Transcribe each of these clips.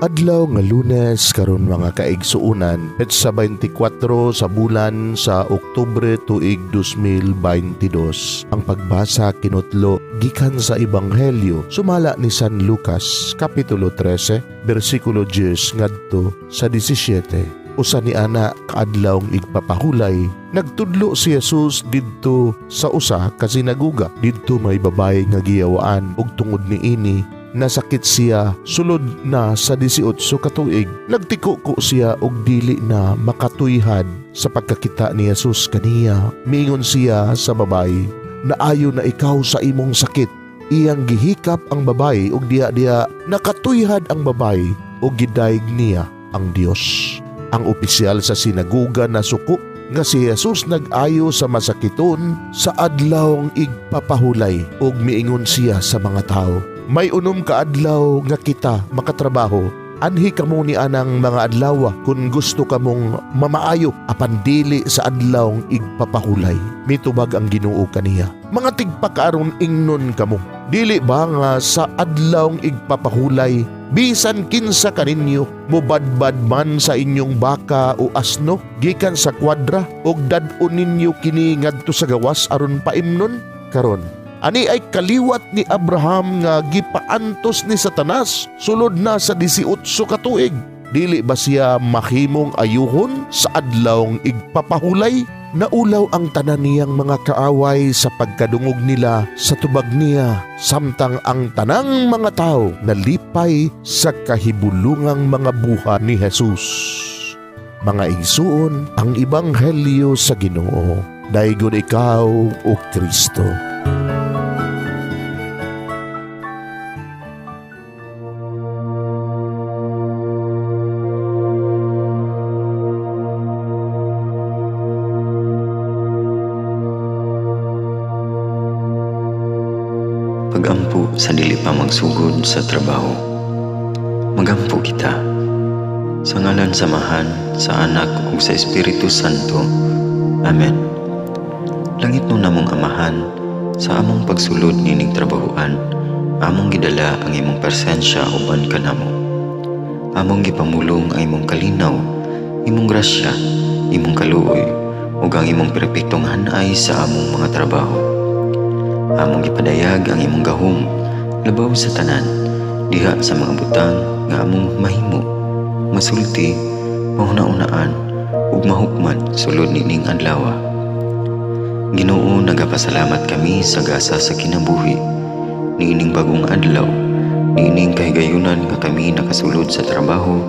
Adlaw nga Lunes karon, mga kaigsuonan, petsa 24 sa bulan sa Oktubre, tuig 2022. Ang pagbasa kinutlo gikan sa Ebanghelyo sumala ni San Lucas, kapitulo 13, bersikulo 10 ngadto sa 17. Usa ni ana kaadlawng igpapahulay, nagtudlo si Jesus didto sa usa ka sinaguga. Didto may babaye nga giyawaan ug tungod niini nasakit siya sulod na sa 18 ka tuig. Nagtikuko siya og dili na makatuyhad. Sa pagkakita ni Jesus kaniya, miingon siya sa babaye, "Naayo na ikaw sa imong sakit." Iyang gihikap ang babaye ug diha-diha nakatuyhad ang babaye ug gidayeg niya ang Dios. Ang opisyal sa sinaguga nasuko nga si Jesus nag-ayo sa masakiton sa adlawng igpapahulay ug miingon siya sa mga tao, "May 6 ka adlaw nga kita makatrabaho. Anhi kamo ni anang mga adlaw kung gusto kamong mamaayo, apan dili sa adlawng igpapahulay." Mitubag ang Ginoo kaniya, "Mga tigpakaaron ingnon kamo. Dili ba nga sa adlawng igpapahulay, bisan kinsa kaninyo mubadbad man sa inyong baka o asno gikan sa kwadra ug dad-on ninyo kini ngadto sa gawas aron paimnon? Karon, ani ay kaliwat ni Abraham nga gipaantos ni Satanas sulod na sa 18 ka tuig. Dili ba siya mahimong ayuhon sa adlawng igpapahulay?" Naulaw ang tanan niyang mga kaaway sa pagkadungog nila sa tubag niya, samtang ang tanang mga tao nalipay sa kahibulungang mga buhat ni Jesus. Mga igsuon, ang Ebanghelyo sa Ginoo. Daygon ikaw, o Kristo. Pagampo sa dili pa magsugod sa trabaho. Magampo kita. Sa ngalan sa Amahan, sa Anak ug sa Espiritu Santo. Amen. Langit no namong Amahan, sa among pagsulod nining trabahoan, among gidala ang imong presensya uban kanamo. Among gipamulong ang imong kalinaw, imong grasya, imong kaluoy, ug ang imong perpektong hanay sa among mga trabaho. Among gipadayag ang imong gahom labaw sa tanan diha sa mga butang nga among mahimo, masulti, mahuna-unaan ug mahukman sulod nining adlaw. Ginoo, nagapasalamat kami sa gasa sa kinabuhi niining bagong adlaw, niining kahigayunan nga kami nakasulod sa trabaho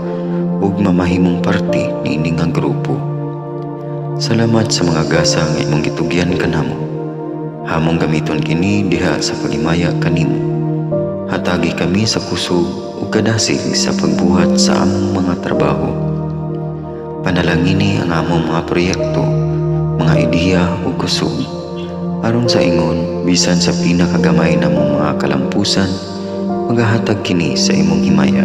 ug mamahimong parte niini nga grupo. Salamat sa mga gasa nga imong gitugyan kanamo. Among gamiton kini diha sa paghimaya kanimo. Hatagi kami sa kusog ug kadasig sa pagbuhat sa among mga trabaho. Panalangini ang among mga proyekto, mga ideya ug kusog. Aron sa ingon, bisan sa pinakagamay namong mga kalampusan, magahatag kini sa imong himaya.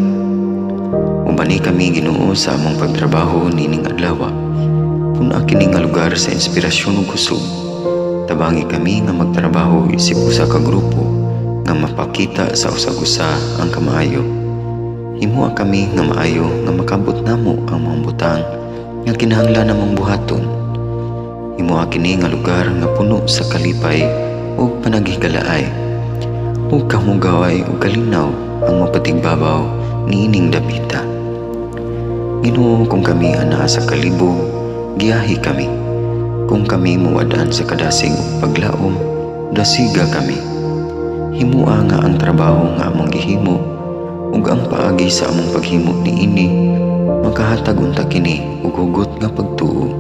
Ubani kami, Ginoo, sa among pagtrabaho nining adlaw. Pun-a kini nga lugar sa inspirasyon ug kusog. Tabangi kami nga magtrabaho isip usa ka grupo nga mapakita sa usag-usa ang kamaayo. Himoa kami nga maayo nga makabot namo ang mga butang nga kinahanglan namong buhaton. Himoa kini nga lugar nga puno sa kalipay ug panaghigalaay, ug kamugaway ug kalinaw ang mapatigbabaw niining dapita. Ginoo, kung kami anaa sa kalibog, giyahi kami. Kung kami muwad-an sa kadasig ug paglaom, dasiga kami. Himua nga ang trabaho nga among gihimo ug ang paagi sa among paghimo niini makahatag unta kini og hugot nga pagtuo,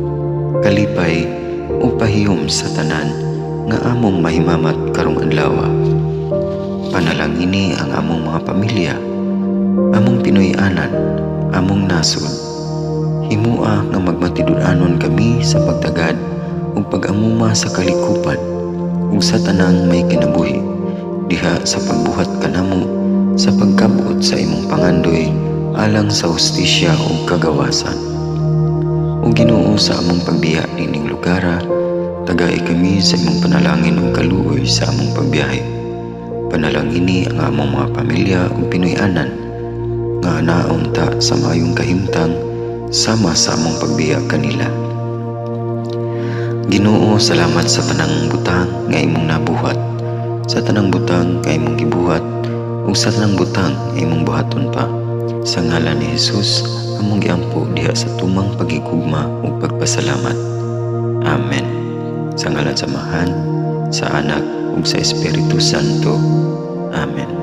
kalipay ug pahiyom sa tanan nga among mahimamat karong adlaw. Panalangini ang among mga pamilya, among Pinoy-anan, among nasod. Himua nga magmatinud-anon kami sa pagtagad ug pag-amuma sa kalikupan ug sa tanang may kinabuhi diha sa pagbuhat kanamo sa pagkabot sa imong pangandoy alang sa hustisya ug kagawasan. O Ginoo, sa among pagbiya nining lugara, tagai kami sa imong panalangin ug kaluoy sa among pagbiyahe. Panalangini ang among mga pamilya ug Pinoy-anan nga nga hanaon ta sa maayong kahimtang sama sa among pagbiya kanila. Ginoo, salamat sa tanang butang nga imong nabuhat, sa tanang butang nga imong gibuhat, ug sa tanang butang nga imong buhaton pa. Sa ngalan ni Jesus, among giampo diha sa tumang paghigugma ug pagpasalamat. Amen. Sa ngalan sa Amahan, sa Anak ug sa Espiritu Santo. Amen.